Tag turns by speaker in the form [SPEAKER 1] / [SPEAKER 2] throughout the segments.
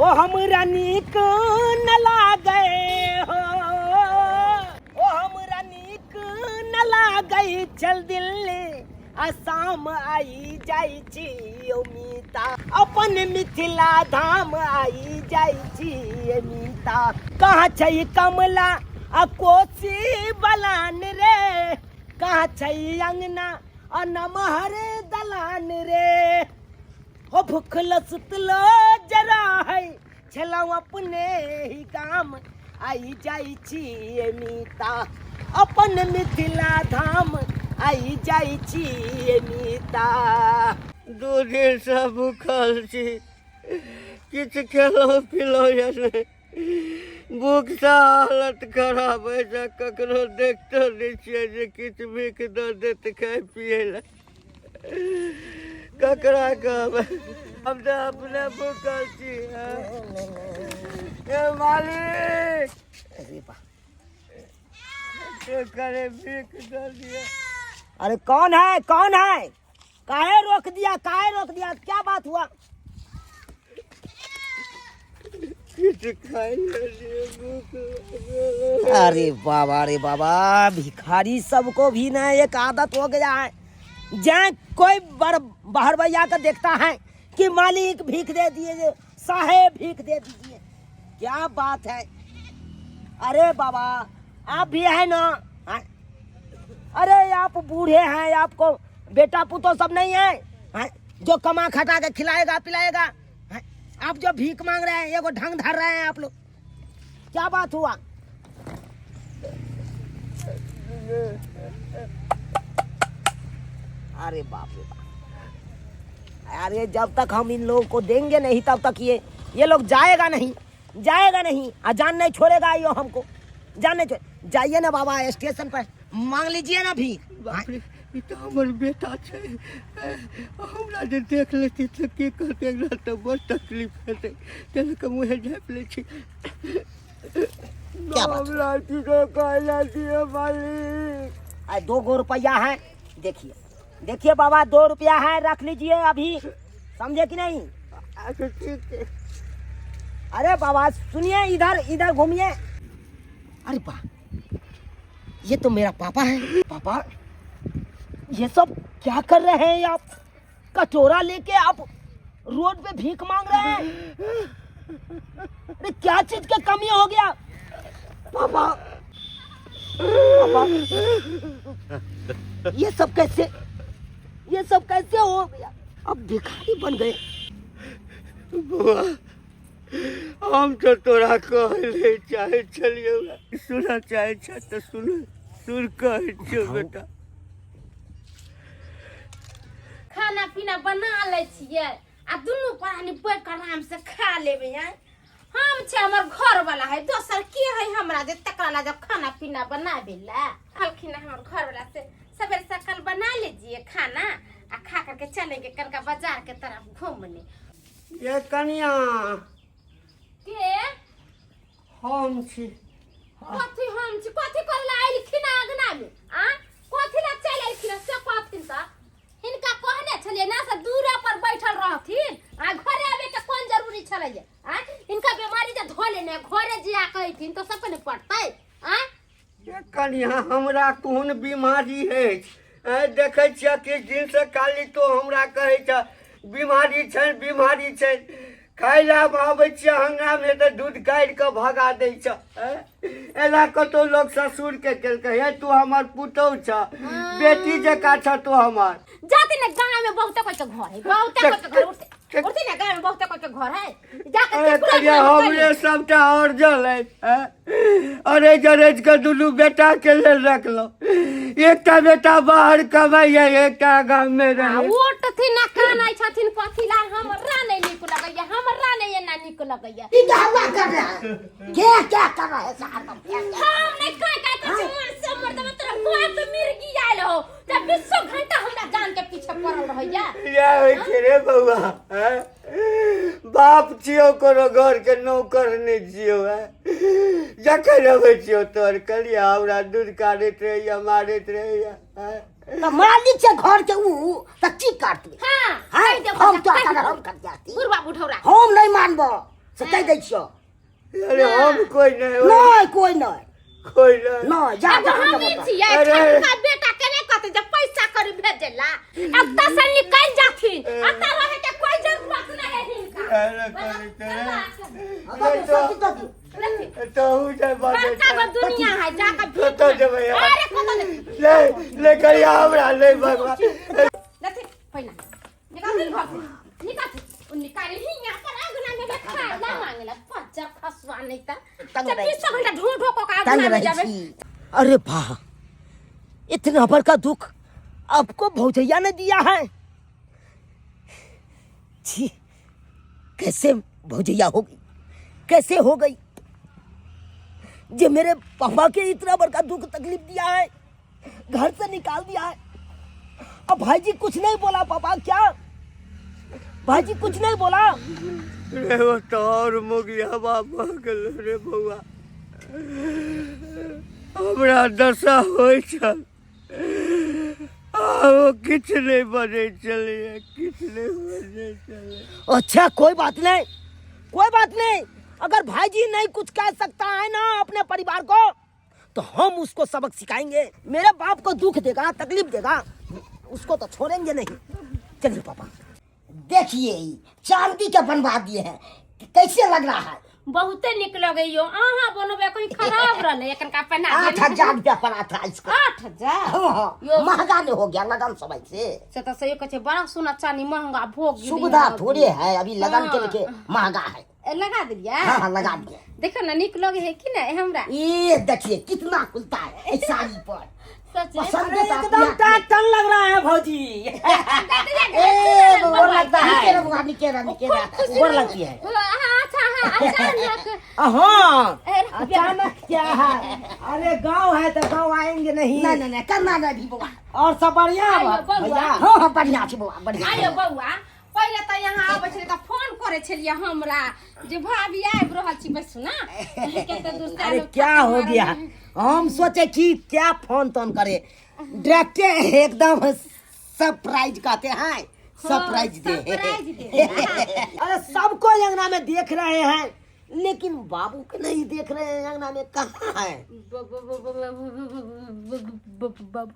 [SPEAKER 1] ओ हमरा नीक न लागे हो, ओ हमरा नीक न लागे। चल दिल्ली आसाम आई जाइ छी ओ मीता, अपन मिथिला धाम आई जाइ छी ए मीता। कहाँ छै कमला आ कोसी बलान रे, कहाँ छै अंगना आ नमहर दलान रे। हो भूखल सुतलो जरा है छलहुँ अपने ही गाम, आई जाइ छी ए मीता, अपन मिथिला धाम आई जाइ छी ए मीता।
[SPEAKER 2] 2 दिनसँ भूखल छी, किछु खेलहुँ पीलहुँ या नहि, भूखसँ हालत खराब अछि। आ ककरो देखतो नहि छियै जे किछु भीख दऽ देत खाय पियै लए। ककरा कहबै, हम तऽ अपने भूखल छी। ए मालिक,
[SPEAKER 1] अरे बा,
[SPEAKER 2] करे भीख दऽ दिअ।
[SPEAKER 1] अरे कौन है, कौन है, काहे रोक दिया, काहे रोक दिया, क्या बात हुआ?
[SPEAKER 2] किछु खाइ लए दिअ, भूख लागल।
[SPEAKER 1] अरे बाबा रे बाबा, भिखारी सबको भी ना एक आदत हो गया है, जहाँ कोई बड़ बाहर भैया का देखता है कि मालिक भीख दे दिए, साहेब भीख दे दीजिए। क्या बात है। अरे बाबा आप भी है ना, हाँ? अरे आप बूढ़े हैं, आपको बेटा पुतो सब नहीं है, हाँ? जो कमा खटा के खिलाएगा पिलाएगा, हाँ? आप जो भीख मांग रहे हैं, एगो ढंग धर रहे हैं आप लोग। क्या बात हुआ? अरे बाप रे बाप, अरे जब तक हम इन लोगों को देंगे नहीं तब तक ये लोग जाएगा नहीं, जाएगा नहीं, आ जान नहीं छोड़ेगा ये हमको, जान नहीं छोड़। जाइए ना बाबा स्टेशन पर मांग लीजिए ना भीख।
[SPEAKER 2] बाप रे, ई तऽ हमर बेटा छै, हमरा जे देख लेती तऽ की कहतै, एकरा तऽ बड़ तकलीफ हेतै, तेँ के मुँहे झाँपि लै छी।
[SPEAKER 1] क्या बात?
[SPEAKER 2] हमरा किछो खाय लए दिअ मालिक।
[SPEAKER 1] आ 2 गो रुपया है, देखिए देखिए बाबा 2 रुपया है, रख लीजिए अभी, समझे कि नहीं?
[SPEAKER 2] अच्छा ठीक है।
[SPEAKER 1] अरे बाबा सुनिए, इधर इधर घूमिए। अरे बा, ये तो मेरा पापा है। पापा ये सब क्या कर रहे हैं आप? कटोरा लेके आप रोड पे भीख मांग रहे हैं? अरे क्या चीज का कमी हो गया पापा? पापा ये सब कैसे, ये सब कैसे हो गया? अब भिखारी बन गए।
[SPEAKER 2] बौआ हम तो तोरा कहै ले चाहे छलियौ, सुनऽ चाहे छ तऽ सुन, सुन कहै छियौ बेटा।
[SPEAKER 3] खाना पीना बना लै छियै आ दुनू प्राणी बैठ कऽ आराम से खा लेबै। आँय हम छै, हमर घर वाला है, दोसर के है हमरा जे तकरा ला जब खाना पीना बनाबे ला। कहलखिन हमर घर वाला से सवेरे सकाल बना लीजिए खाना आ खा करके चलेंगे कनका बाजार के तरफ घूमने।
[SPEAKER 2] ये कनिया
[SPEAKER 3] के
[SPEAKER 2] हम छी।
[SPEAKER 3] कथी हम छी? कथी करे ला आइलखिन आंगना में? आ कथी ला चलि एलखिन से कहथिन त हिनका कहने छलियै ना से दूरा पर बैठल रहथिन, आ घरे आबे के कोन जरूरी छलैया? आ हिनका बीमारी जे धो लेने घरे जिया कहथिन तऽ सबके ने पड़तै। आ
[SPEAKER 2] ये कनिया हमरा कोन बीमारी है? देखै छियै कि दिन से खाली तो हमरा कहै छ बीमारी छै, बीमारी छै। खाय लए आबै छियै हंगामे तऽ दूध काटि कऽ भगा दै छ। एना कतौ लोक ससुर के केलकै? हे तू हमर पुतहु छ, बेटी जकाँ छ तू हमर।
[SPEAKER 3] जाते ने गाँव में बहुते कोई के घर है, बहुते कोई के घर उठते उठते ने गाँव में बहुते कोई के घर है, जाके
[SPEAKER 2] अरे
[SPEAKER 3] केकरो
[SPEAKER 2] कनिया,
[SPEAKER 3] घर में
[SPEAKER 2] हमरे सबटा अर्जल है, हैं? अरेज अरेज के दुनू बेटा के लेल रखलहुँ, एकटा बेटा बाहर कमाइया, एकटा गाम में रहे।
[SPEAKER 3] उठथिन ना कानै छथिन कथी ला, हमरा नहि नीक लगैया, हमरा नहि एना नीक लगैया।
[SPEAKER 1] ई क्या हुआ कर रहा है? क्या क्या कर रहा है शहर में? क्या, क्या?
[SPEAKER 3] हम नहि काय काय कर छी, मन से मर देबै तोरा बाप तो मिर्गी आयल हो जब 20 घंटा हमरा जान के पीछे पड़ल रहैया।
[SPEAKER 2] इएह होइ छै रे बौआ, हैं? बाप छियौ कोनो घर के नौकर नहि छियौ। हैं? जखन अबै छियौ तोहर कलिया हमरा दूध काटैत रहैया, मारैत रहैया, हैं?
[SPEAKER 1] तऽ मालिक छै घर के ऊ तऽ की करतै?
[SPEAKER 3] हाँ,
[SPEAKER 1] हैं?
[SPEAKER 3] कहि देबै
[SPEAKER 1] हम
[SPEAKER 3] तऽ
[SPEAKER 1] तो
[SPEAKER 3] कहि
[SPEAKER 1] अगर
[SPEAKER 3] देबै।
[SPEAKER 1] हम कर जाती
[SPEAKER 3] बुढ़वा बुढ़ौरा
[SPEAKER 1] हम नहीं मानबो। से कहि दै छियौ।
[SPEAKER 2] अरे हम कोई नहीं।
[SPEAKER 1] नहीं, कोई नहीं।
[SPEAKER 2] कोई नहीं।
[SPEAKER 1] नहीं, जा
[SPEAKER 3] एगो
[SPEAKER 1] जा
[SPEAKER 3] हम
[SPEAKER 1] जा।
[SPEAKER 3] छियै।
[SPEAKER 2] अरे।
[SPEAKER 3] छोटका बेटा के नहीं कहते जे पैसा करी भेजेला, अब त से निकल जाथिन, अतः रहे के कोई जरूरत नहीं है हिनका।
[SPEAKER 2] अरे करे
[SPEAKER 1] हाँ,
[SPEAKER 2] करे
[SPEAKER 1] दो, सब्जी दो।
[SPEAKER 2] तो उ जाय बाजे।
[SPEAKER 3] बड़का गो दुनिया है, जाके भीख
[SPEAKER 2] कतऽ जेबै यार?
[SPEAKER 3] अरे कतऽ जेबै?
[SPEAKER 2] ले ले करिया, हमरा ले भगवान।
[SPEAKER 3] लथी पहिना निकाल घर से, निकाल। ओ निकाल ही यहाँ पर अंगना में खा ला मांगला पच्चा खसवा नहीं त
[SPEAKER 1] तंग
[SPEAKER 3] जब
[SPEAKER 1] रहै
[SPEAKER 3] 20 घंटा ढो ढो को
[SPEAKER 1] तंग
[SPEAKER 3] अंगना में
[SPEAKER 1] रहै
[SPEAKER 3] जाबे।
[SPEAKER 1] छी। अरे वाह, इतना बड़का दुख आपको भौजैया ने दिया है। छी, कैसे भौजैया हो गई, कैसे हो गई जे मेरे पापा के इतना बड़का दुख तकलीफ दिया है, घर से निकाल दिया है। अब भाईजी कुछ नहीं बोला पापा? क्या भाईजी कुछ नहीं बोला?
[SPEAKER 2] रे वो तोर मुगिया बाबा गेल रे बौआ, हमरा दशा होइ छल आ ओ किछु नहि बजै छलैए, किछु नहि बजै छलै।
[SPEAKER 1] अच्छा, कोई बात नहीं, कोई बात नहीं। अगर भाईजी नहीं कुछ कह सकता है ना अपने परिवार को, तो हम उसको सबक सिखाएंगे। मेरे बाप को दुख देगा, तकलीफ देगा, उसको तो छोड़ेंगे नहीं। चलिए पापा, देखिए ई चांदी के बनवा दिए हैं, कैसे लग रहा है?
[SPEAKER 3] बहुते निक लगैयो। अहाँ बनबै कहीं खराब रहलै एखन का पहना।
[SPEAKER 1] 8000 रुपया पड़ा था इसको।
[SPEAKER 3] 8000?
[SPEAKER 1] हाँ।
[SPEAKER 3] यो।
[SPEAKER 1] महंगा नहीं हो गया लगन समय से?
[SPEAKER 3] से तऽ सही कहै छै, बड़ा सोना चानी महंगा भोग गेलै।
[SPEAKER 1] सुविधा
[SPEAKER 3] हँ।
[SPEAKER 1] थोड़े है, अभी लगन के
[SPEAKER 3] हाँ।
[SPEAKER 1] लेके महंगा है।
[SPEAKER 3] ए, लगा देलियै?
[SPEAKER 1] हाँ हाँ, लगा दिए।
[SPEAKER 3] देखो ना, नीक लगे है कि नहीं हमरा?
[SPEAKER 1] ये देखिए कितना खुलता है इस साड़ी पर।
[SPEAKER 3] सच में?
[SPEAKER 1] पसंद
[SPEAKER 4] अरे
[SPEAKER 1] है तो
[SPEAKER 4] एकदम
[SPEAKER 1] अपने-
[SPEAKER 4] टान लग रहा है भौजी।
[SPEAKER 1] ए,
[SPEAKER 4] गोर लगता है।
[SPEAKER 1] निके रह, निके रह, निके रह।
[SPEAKER 4] गोर लगती है।
[SPEAKER 3] हाँ, अच्छा, हाँ, अचानक।
[SPEAKER 4] हाँ।
[SPEAKER 3] अरे,
[SPEAKER 4] अचानक क्या है, अरे गांव है तो गांव आएंगे नहीं?
[SPEAKER 1] नहीं नहीं नहीं, करना नहीं भी बउआ।
[SPEAKER 4] और सब बढ़िया?
[SPEAKER 3] आइयो बउआ।
[SPEAKER 4] भैया।
[SPEAKER 1] हाँ हाँ, बढ़िया छै बउआ, बढ़िया।
[SPEAKER 3] आयो बौआ, पहिले तऽ यहाँ आबै छलै तऽ फोन करै छलियै हमरा जे भाभी आबि रहल छी, बैसू ना, कते दूर से
[SPEAKER 4] अरे
[SPEAKER 3] आलो,
[SPEAKER 4] क्या हो
[SPEAKER 3] थाकल
[SPEAKER 4] गया,
[SPEAKER 3] मारल।
[SPEAKER 4] हम सोचे कि क्या फोन तोन करे, डायरेक्ट एकदम सरप्राइज कहते हैं, सरप्राइज दे।
[SPEAKER 3] सरप्राइज दे।
[SPEAKER 4] अरे सबको अंगना में देख रहे हैं, लेकिन बाबू के नहीं देख रहे हैं। अंगना में कहाँ है?
[SPEAKER 3] बाबू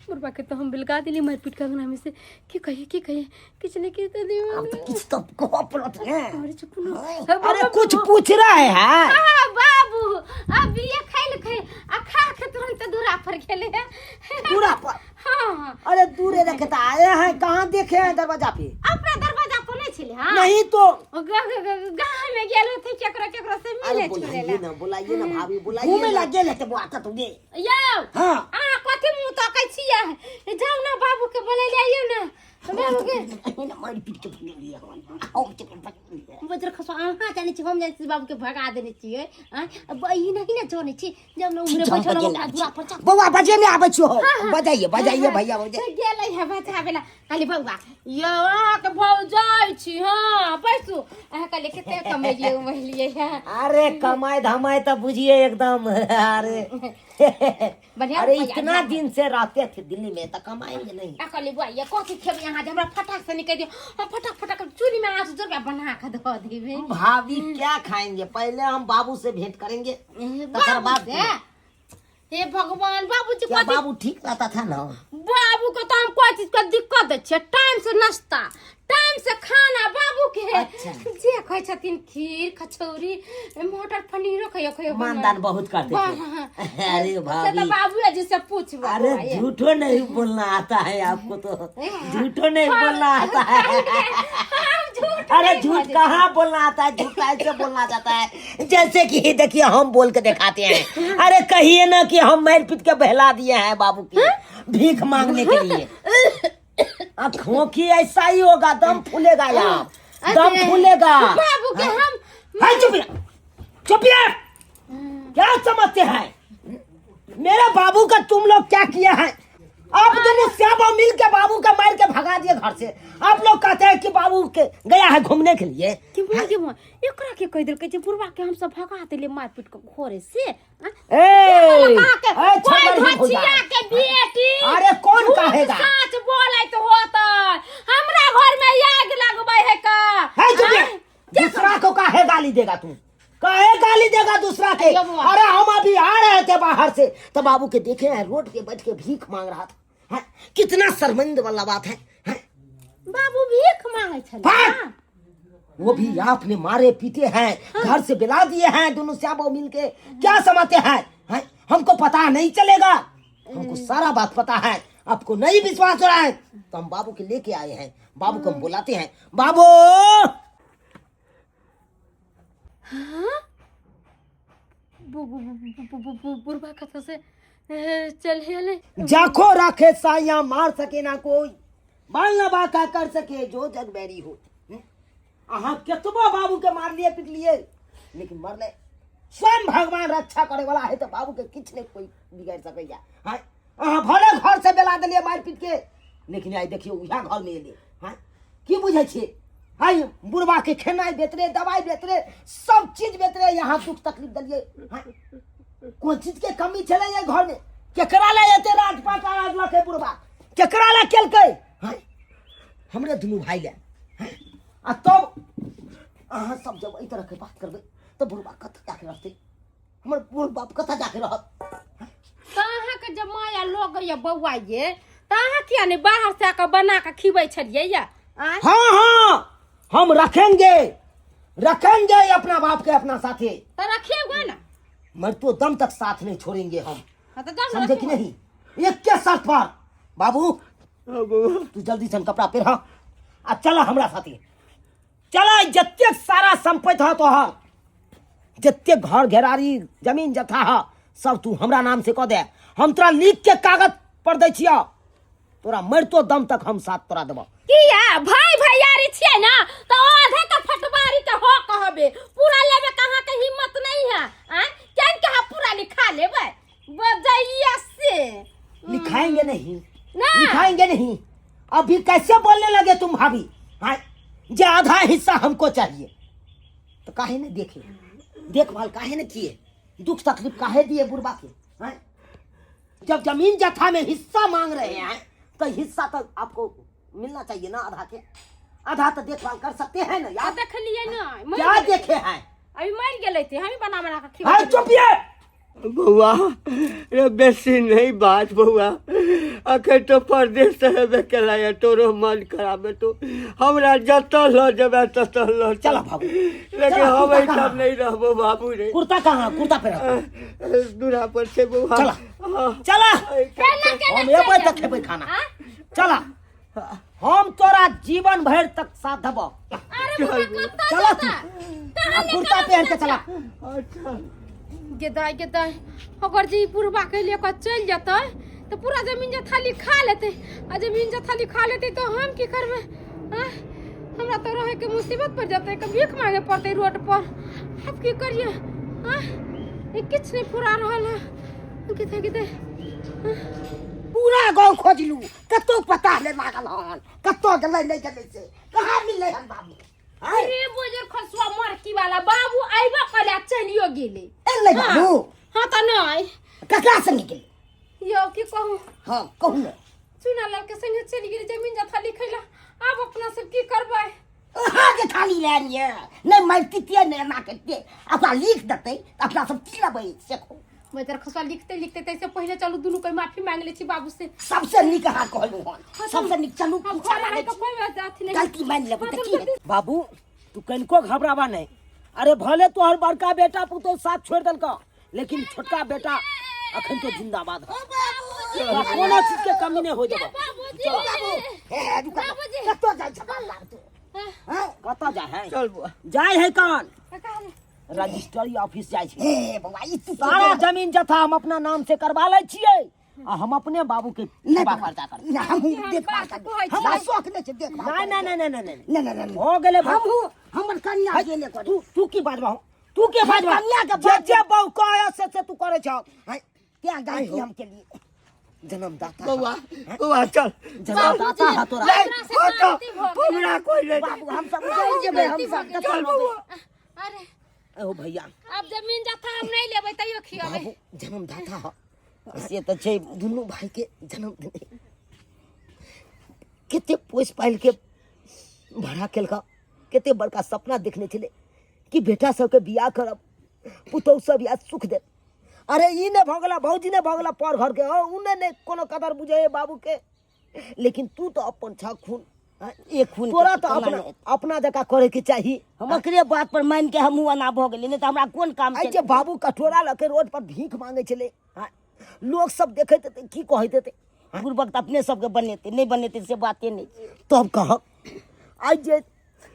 [SPEAKER 3] बुढ़बा के तो हम बिलगा दिली मार पीट के अंगना में से। की कहिए, की कहिए, किछु नहीं की तो
[SPEAKER 1] हम तो किछु तो कहऽ पड़त ने।
[SPEAKER 3] अरे चुप न।
[SPEAKER 4] अरे कुछ पूछ रहे हैं।
[SPEAKER 3] हाँ बाबू, अब ये खाइल खाइ आ खा के तुरंत दूरा पर गेले।
[SPEAKER 4] दूरा पर?
[SPEAKER 3] हाँ।
[SPEAKER 4] अरे दूरे रखे तो आए हैं, कहाँ देखे हैं दरवाजा पे?
[SPEAKER 3] अपना दरवाजा पर नहीं छले? हाँ।
[SPEAKER 4] नहीं तो।
[SPEAKER 3] गाँव में गेल होते केकरो केकरो से
[SPEAKER 4] अरे
[SPEAKER 3] मिले छुले
[SPEAKER 4] बुलाइए
[SPEAKER 3] ला।
[SPEAKER 4] ना, बुलाइए ना भाभी, बुलाइए
[SPEAKER 1] घूमे
[SPEAKER 4] ना।
[SPEAKER 1] ला गेल हेतै बौआ कतौ गे।
[SPEAKER 3] यौ।
[SPEAKER 4] हाँ।
[SPEAKER 3] अहाँ कथी मुँह तकै छियै? जाउ ना, बाबू के बोलै ले आइयौ ना बाबू के।
[SPEAKER 1] एहिना मारि पीट के भगेलियै हम, हम के भगेलियै।
[SPEAKER 3] बज्र खसुआ, अहाँ जानै छी, हम जानै छी, बाबू के भगा देने छियै। आँय, अब ई नहीं ने जानै छी, जब ने उम्रे बैठल हम ओकरा दुआ पर चल।
[SPEAKER 1] बौआ, बजे नहि आबै छियौ। बजाइए, बजाइए भैया, बजाइए।
[SPEAKER 3] गेलै है बचाबै ला। कहली बौआ यौ, अहाँके भौजाइ छी। हँ, बैसू। अहाँ कहलियै कते कमेलियै उमेलियै है?
[SPEAKER 4] अरे कमाई धमाई तो बुझिए एकदम, अरे
[SPEAKER 3] बढ़िया
[SPEAKER 4] अरे
[SPEAKER 3] रुपया
[SPEAKER 4] इतना
[SPEAKER 3] दिया।
[SPEAKER 4] दिन से रहते थे दिल्ली में तो कमाएंगे नहीं?
[SPEAKER 3] आ कहली बौआ ये कथी खेबै अहाँ, जे हमरा फटाक से निकलि दियौ, हम फटाक फटाक चूल्ही में आँच जोड़बै, बना कऽ धऽ देबै।
[SPEAKER 4] भाभी, क्या खाएंगे? पहले हम बाबू से भेंट करेंगे तकर
[SPEAKER 3] बाबू
[SPEAKER 4] बाद।
[SPEAKER 3] से? हे भगवान, बाबूजी
[SPEAKER 4] क्या
[SPEAKER 3] कथी?
[SPEAKER 4] बाबू ठीक रहता था ना?
[SPEAKER 3] बाबू के तो हम कोई चीज के दिक्कत दै छियै, टाइम से नाश्ता, टाइम से खाना बाबू के।
[SPEAKER 4] अच्छा।
[SPEAKER 3] जे कहै छथिन, खीर कचौड़ी मटर पनीरो खइयो खइयो।
[SPEAKER 4] मानदान बहुत करते
[SPEAKER 3] वाह।
[SPEAKER 4] थे। अरे
[SPEAKER 3] से तो
[SPEAKER 4] भाभी,
[SPEAKER 3] बाबू जी से पूछबै।
[SPEAKER 4] अरे झूठो नहीं बोलना आता है आपको तो, झूठो नहीं बोलना आता है।
[SPEAKER 3] हम झूठ
[SPEAKER 4] अरे
[SPEAKER 3] नहीं
[SPEAKER 4] झूठ
[SPEAKER 3] बजै।
[SPEAKER 4] कहाँ बोलना आता है? झूठ ऐसे बोलना जाता है जैसे कि देखिए, हम बोल के दिखाते हैं। अरे कहिए ना कि हम मार पीट के बहला दिए हैं बाबू की भीख मांगने के लिए। अब खोखी ऐसा ही होगा, दम फूलेगा यार, दम
[SPEAKER 3] अरे,
[SPEAKER 4] फूलेगा।
[SPEAKER 3] बाबू के हम
[SPEAKER 4] है, चुप रह, चुप रह। क्या समझते हैं मेरे बाबू का तुम लोग? क्या किया है आप दोनों सब मिल के? बाबू का मार के भगा दिए घर से। आप लोग कहते हैं कि बाबू के गया है घूमने के लिए।
[SPEAKER 3] कि बुआ के बुआ, एकरा के कहि देलकै जे बुढ़वा के हम सब भगा देलियै मार पीट के घरे से आँ?
[SPEAKER 4] ए,
[SPEAKER 3] अहाँके
[SPEAKER 4] ए,
[SPEAKER 3] कोई
[SPEAKER 4] छप्पर ही हो
[SPEAKER 3] धचिया
[SPEAKER 4] जाए।
[SPEAKER 3] के बेटी
[SPEAKER 4] अरे कौन
[SPEAKER 3] झूठ
[SPEAKER 4] कहेगा?
[SPEAKER 3] साच बोलैत होतै, हमरा घर में आगि लगबै है का?
[SPEAKER 4] है, चुप रह।
[SPEAKER 3] आँय?
[SPEAKER 4] दूसरा को काहे गाली देगा तू? काहे गाली देगा दूसरा के?
[SPEAKER 3] अयो बुआ।
[SPEAKER 4] अरे हम अभी आ रहे थे बाहर से तो बाबू के देखे हैं रोड पे बैठ के भीख मांग रहा था। हैं? कितना शर्मिंद वाला बात है, हैं?
[SPEAKER 3] बाबू भीख मांगे छलै।
[SPEAKER 4] भाग! वो भी आपने मारे पीटे हैं, घर से बिला दिए हैं दोनों श्याम मिल के। क्या समाते हैं, हैं? हमको पता नहीं चलेगा? हमको सारा बात पता है। आपको नहीं विश्वास हो रहा है तो हम बाबू के लेके आए हैं। बाबू को हम बुलाते हैं। बाबू!
[SPEAKER 3] बुढ़बा कतऽ से चल गेलै?
[SPEAKER 4] जाखो राखे साइया मार सके ना कोई, बाल ना बाका कर सके जो जग बैरी हो। अहाँ केतबो बाबू के मारलिए पिटलिए, लेकिन मरले स्वयं भगवान रक्षा करे वाला है, तो बाबू के किछु नहीं कोई बिगाड़ सकैया। हाँ, अहाँ भले घर से बेला देलिए मारि पीट के, लेकिन आइ देखियौ उएह घर में एलिए। हाँ, की बुझै छियै? हाय, बुढ़बा के खेनाइ बेतरे, दवाइ बेतरे, सब चीज बेतरे, यहाँ दुख तकलीफ देलिए। हाँ, कोन चीज के कमी छलै एहि घर में? केकरा ले एते राजपाट राजलकै बुढ़बा? केकरा ले केलकै? हाँ, हमरे दुनू भाई ले। हाँ, आ तब अहाँ सब जब एहि तरहके बात करबै तऽ बुढ़बा कतऽ जाके रहतै? हमर बूढ़ बाप कतऽ जाके रहत?
[SPEAKER 3] तऽ अहाँके जब माया लग गई बौआ ये, तऽ अहाँ किया नहि बाहर से आके बना के खिबै छलियै या? आँय?
[SPEAKER 4] हाँ हाँ, हम रखेंगे, रखेंगे अपना बाप के अपना साथे।
[SPEAKER 3] तऽ रखिए ना।
[SPEAKER 4] मरतो दम तक साथ नहीं छोड़ेंगे हम।
[SPEAKER 3] हाँ, तऽ दम
[SPEAKER 4] समझे कि
[SPEAKER 3] रखिए।
[SPEAKER 4] नहीं? एक के शर्त पर बाबू।
[SPEAKER 2] हाँ बौआ।
[SPEAKER 4] तू जल्दी से कपड़ा पहिर आ चल हमरा साथे चल। जतेक सारा संपत्ति ह तोहर, जतेक घर घेरारी जमीन जथा ह, सब तू हमरा नाम से कऽ दे। हम तोरा लिख के कागज पर दै छियौ, तोरा मरतो दम तक हम साथ तोरा देबौ।
[SPEAKER 3] किया भाई भैयारी छियै ना, तऽ आधे के फटवारी के हो कहबे, पूरा लेबे के अहाँके हिम्मत नहीं है? आँय, केन के अहाँ पूरा लिखा लेबै बजैया से?
[SPEAKER 4] लिखाएंगे नहीं।
[SPEAKER 3] ना।
[SPEAKER 4] लिखाएंगे नहीं। अभी कैसे बोलने लगे तुम भाभी? हाँ, जे आधा हिस्सा हमको चाहिए तो काहे नहीं देखे, देखभाल काहे नहीं किए, दुख तकलीफ काहे दिए बुढ़बा के? हाँ? जब जमीन जथा में हिस्सा मांग रहे हैं तो हिस्सा तो आपको मिलना चाहिए ना। आधा के आधा तो देखभाल कर सकते हैं ना यार।
[SPEAKER 3] देखलिए ना।
[SPEAKER 4] क्या देखे हैं?
[SPEAKER 3] अभी मर गेलै ते हमी बना बना के खिबै।
[SPEAKER 4] हाँ, चुप ये।
[SPEAKER 2] बौआ रे, बेसी नहीं बात बौआ। अखन तो परदेश से हेबे केला या तोरो मन खराब है तो हमरा जतऽ लऽ जेबै ततऽ लऽ
[SPEAKER 4] चला बाबू।
[SPEAKER 2] लेकिन
[SPEAKER 4] चला,
[SPEAKER 2] हम
[SPEAKER 4] कुर्ता
[SPEAKER 2] एहिठाम
[SPEAKER 4] कहाँ?
[SPEAKER 2] नहीं रहबो बाबू रे।
[SPEAKER 4] कुर्ता कहाँ? कुर्ता पहना।
[SPEAKER 2] दूरा पर छै बौआ।
[SPEAKER 4] चला।
[SPEAKER 2] हाँ।
[SPEAKER 4] चला।
[SPEAKER 3] केना केना?
[SPEAKER 4] हम एबै तऽ खेबै खाना।
[SPEAKER 3] आँय?
[SPEAKER 4] चला, हम तोरा जीवन भरि तक साथ देबो।
[SPEAKER 3] अरे बुढ़ा, कतऽ
[SPEAKER 4] चला तू।
[SPEAKER 3] जेतै?
[SPEAKER 4] आ कुर्ता पहन के चला।
[SPEAKER 2] अच्छा।
[SPEAKER 3] गेदाय गेदाय, अगर जे ई बुढ़बा के ले कऽ चलि जेतै तऽ पूरा जमीन जथा लिखा लेतै, आ जमीन जथा लिखा लेतै तऽ हम की करबै? आँय? हमरा तऽ रहैके मुसीबत पड़ि जेतै, के भीख मांगे पड़तै रोड पर। आब की करियै? आँय, ई किछु नहि फुरा रहल है। गेदाय गेदाय।
[SPEAKER 4] पूरा गाँव खोजलू, कतौ पता नहि लागल हन, कतौ गेलै नहि गेलै से कहाँ मिललै हन बाबू? आँय?
[SPEAKER 3] अरे बोजर खसुआ मरकी वाला, बाबू अइबो कले आ चलियो गेलै।
[SPEAKER 4] एलै बाबू?
[SPEAKER 3] हाँ तऽ नहि।
[SPEAKER 4] ककरा संगे गेलै?
[SPEAKER 3] यौ, की कहू।
[SPEAKER 4] हाँ, कहू ने।
[SPEAKER 3] चुना लाल के संगे चलि गेलै जमीन जथा लिखै ला। आब अपना सब की करबै?
[SPEAKER 4] अहाँके खाली लाइन ये नहि मारितियै, नहि एना करितियै। अपना लिख देतै तऽ अपना सब की लेबै से कहू।
[SPEAKER 3] बजर खसुआ, लिखते लिखते तैसे पहिले चलू, दुनू कोई माफी मांग ले छी बाबू से।
[SPEAKER 4] सबसे नीक अहाँ कहलहुँ हन, सबसे नीक। चलू,
[SPEAKER 3] हम
[SPEAKER 4] पूछा
[SPEAKER 3] घर
[SPEAKER 4] मांगै
[SPEAKER 3] आके
[SPEAKER 4] छी।
[SPEAKER 3] कोई बात अथी नहीं।
[SPEAKER 4] गलती मानि लेबै तऽ की हेतै? बाबू, तू कनिको घबराबा नहि। अरे भले तोहर बड़का बेटा पुतोह साथ छोड़ि देलकौ, लेकिन छोटका बेटा अखन तो जिंदाबाद है। तोरा कोनो चीज के कमी नहीं हो जेबो।
[SPEAKER 3] बाबूजी।
[SPEAKER 4] हे हे, रुका।
[SPEAKER 3] बाबूजी।
[SPEAKER 4] कतऽ जाइ छऽ बाबू तू? हैं? कतऽ जाइ है?
[SPEAKER 2] चल बौआ।
[SPEAKER 4] जाइ है कौन?
[SPEAKER 3] काका।
[SPEAKER 4] रजिस्ट्री ऑफिस जाइ छै।
[SPEAKER 1] हे बौआ, ई तू
[SPEAKER 4] सारा जमीन जथा हम अपना नाम से करवा लै छियै आ हम अपने बाबू के
[SPEAKER 1] नहि
[SPEAKER 4] सेवा
[SPEAKER 1] बौआ,
[SPEAKER 4] खर्चा करबै।
[SPEAKER 1] नहि, हमहूँ देखभाल
[SPEAKER 3] बात
[SPEAKER 1] करबै।
[SPEAKER 3] कहै छी।
[SPEAKER 1] हमरा शौक नहि छै देखभाल।
[SPEAKER 4] नहि नहि नहि नहि नहि।
[SPEAKER 1] नहि नहि नहि।
[SPEAKER 4] हो गेलै बाबू।
[SPEAKER 1] हमहूँ हमर कनिया गेले करे।
[SPEAKER 4] तू तू की बाजबा? तू के बाजबा?
[SPEAKER 1] कनिया के
[SPEAKER 4] जे
[SPEAKER 1] बात-
[SPEAKER 4] जे बहु कहे से से तू करै छौ।
[SPEAKER 1] हैं, तें गलती हम केलिए।
[SPEAKER 4] जन्मदाता।
[SPEAKER 2] बौआ बौआ, चल।
[SPEAKER 4] जन्मदाता है तोरा।
[SPEAKER 2] नहीं,
[SPEAKER 3] हमरा से
[SPEAKER 2] हटो,
[SPEAKER 3] गलती भऽ गेलै।
[SPEAKER 2] हमरा कोई नहीं।
[SPEAKER 1] बाबू, हम सब उजड़ जेबै, हम सब।
[SPEAKER 2] चल बौआ।
[SPEAKER 3] अरे।
[SPEAKER 4] ओ भैया।
[SPEAKER 3] अब जमीन जथा हम नहीं लेबै तैयो खियेबै।
[SPEAKER 4] बाबू जन्मदाता है से तऽ छै। दुनू भाई के जन्म देने कते पोसि पालि के भरा केलका। कते बड़का सपना देखने छलै कि बेटा सबके बियाह करब, पुतहु सब या सुख देत। अरे ई नहि भऽ गेला, भौजी नहि भऽ गेला पर घरके, हँ ओ नहि नहि कोनो कदर बुझै है बाबूके, लेकिन तू तऽ अपन छह खून,
[SPEAKER 1] एक खून
[SPEAKER 4] तोरा तऽ अपना अपना जकाँ करैके चाही।
[SPEAKER 1] हम एकरे बात पर मान के हमहूँ एना भऽ गेलियै, नहि तऽ हमरा कोन काम
[SPEAKER 4] आइ जे बाबू कटोरा लऽ के रोड पर भीख मांगै छलै, लोक सब देखैत हेतै की कहैत हेतै?
[SPEAKER 1] बुड़बक तऽ अपने सबके बनेतै, नहि बनेतै से बाते नहि छै।
[SPEAKER 4] तब कहक आइ जे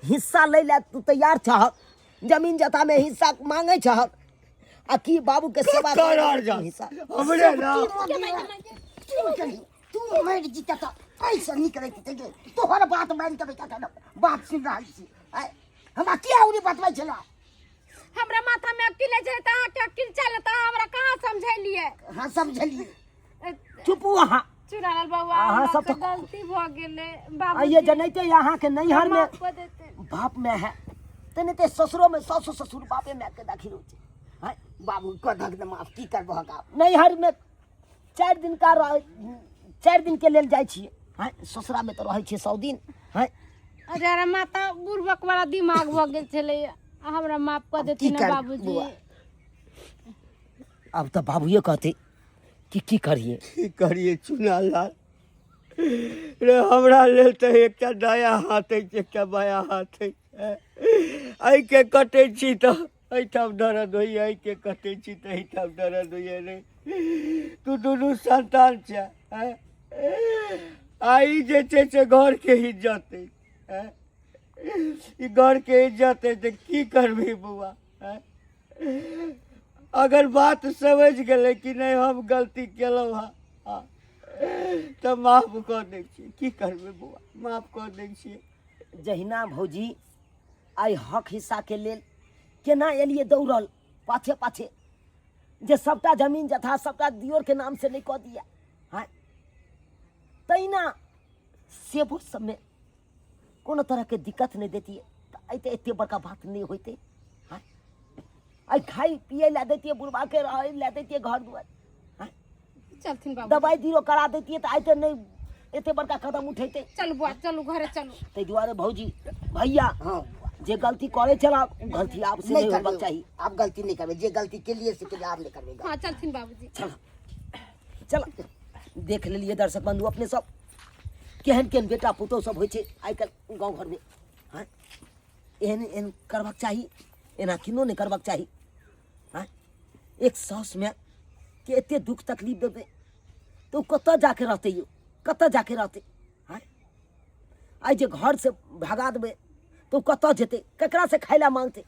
[SPEAKER 4] हिस्सा लै लए तू तैयार छहक, जमीन जथामे हिस्सा मांगै छहक, आ की बाबूके सेवा
[SPEAKER 2] कर जा
[SPEAKER 4] हिस्सा
[SPEAKER 2] हमरे ना
[SPEAKER 5] तू मरि जीते तऽ एहिसँ नीक रहितै गे। तोहर बात मानि कऽ बेटा के बात सुनि रहल छी। आँय, हमरा किया उरी बतबै छलऽ?
[SPEAKER 3] हमरा माथा में अकिल नहि छै तऽ अहाँके अकिल चल तऽ अहाँ हमरा कहाँ समझेलियै?
[SPEAKER 5] हाँ समझलियै।
[SPEAKER 4] चुप अहाँ
[SPEAKER 3] चुनाल बउआ,
[SPEAKER 4] अहाँ
[SPEAKER 3] हमरा
[SPEAKER 4] सब
[SPEAKER 3] से
[SPEAKER 4] तऽ-
[SPEAKER 3] गलती भऽ गेलै बाबू।
[SPEAKER 4] आइए जनैते अहाँके नैहर में
[SPEAKER 3] माफ कऽ देते।
[SPEAKER 4] बाप में है तेनाहिते ससुरो में सासु ससुर बापे माय के दाखिल होइ छै।
[SPEAKER 5] हाँ, बाबू कऽ धक दे माफ, की करबहक आब?
[SPEAKER 4] नैहर में 4 दिन का रह, 4 दिन के लेल जाइ छियै, हाँ ससुरा में तऽ रहै छियै 100 दिन। हाँ
[SPEAKER 3] अरे अरे माता बुड़बक वाला दिमाग भऽ गेल छलै, हमरा माफ कऽ देथिन
[SPEAKER 5] की कर-
[SPEAKER 3] बाबूजी।
[SPEAKER 5] बौआ?
[SPEAKER 4] आब तऽ बाबूए कहतै कि की करिए।
[SPEAKER 2] की करिए चुना लाल रे, हमरा लेल तऽ एकटा दाया हाथ अछि एकटा बाया हाथ अछि, एहिके कटै छी तऽ एहिठाम दर्द होइए, एहिके कटै छी तऽ एहिठाम दर्द होइए। रे तू दुनू संतान छै, आ ई जे छै से घरके इज्जत अछि, ई घरके इज्जत अछि तऽ की करबही बौआ? अगर बात समझ गेलै कि नहि हम गलती केलहुँ हँ तऽ माफ कऽ दै छियै, की करबै बौआ, माफ कऽ दै छियै।
[SPEAKER 4] जहिना भौजी आइ हक हिस्साके लेल केना एलियै दौड़ल पाछे पाछे, जे सबटा जमीन जथा सबटा दियोरके नाम से नहि कऽ दिया, हाँ तहिना सेबो सबमे कोनो तरहके दिक्कत नहि दैतियै तऽ आइ तऽ एते बड़का बात नहि होइतै। हाँ आइ खाइ पियै लए दैतियै बुढ़बाके, रहै लए दैतियै घर दुआर, हाँ
[SPEAKER 3] चलथिन बाबू,
[SPEAKER 4] दबाइ बीरो करा दैतियै तऽ आइ तऽ नहि एते बड़का कदम उठेतै।
[SPEAKER 3] चलू बुआ, चलू घरे चलू।
[SPEAKER 4] ताहि दुआरे भौजी भैया,
[SPEAKER 5] हाँ
[SPEAKER 4] जे गलती करै छला ओ गलती आब से
[SPEAKER 5] नहि
[SPEAKER 4] नहि होबाक
[SPEAKER 5] करबै
[SPEAKER 4] चाही।
[SPEAKER 5] आब गलती नहि करबै, जे गलती केलियै से केलियै, आब नहि करबै।
[SPEAKER 3] हाँ चलथिन बाबूजी।
[SPEAKER 4] चल चल देख लेलियै दर्शक बंधु अपने सब केहन केहन बेटा पुतोहु सब होइ छै आइ काल्हि गाँव घरमे। हाँ एहन एहन करबाक चाही, एना किनो नहि करबाक चाही। हाँ एक साउसमे के एते दुख तकलीफ देबै तऽ ओ कतऽ जाके रहतै यौ, कतऽ जाके रहतै? हाँ आइ जे घरसँ भगा देबै तऽ ओ कतऽ जेतै, ककरासँ खाय लए मांगतै?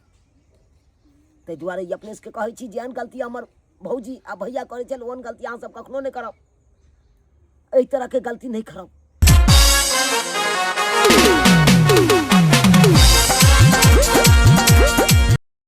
[SPEAKER 4] ताहि दुआरे ई अपने सबके कहै छी जेहन गलती हमर भौजी आ भैया करै छल ओहन गलती अहाँ सब कखनो नहि करब, एहि तरहके गलती नहि करब।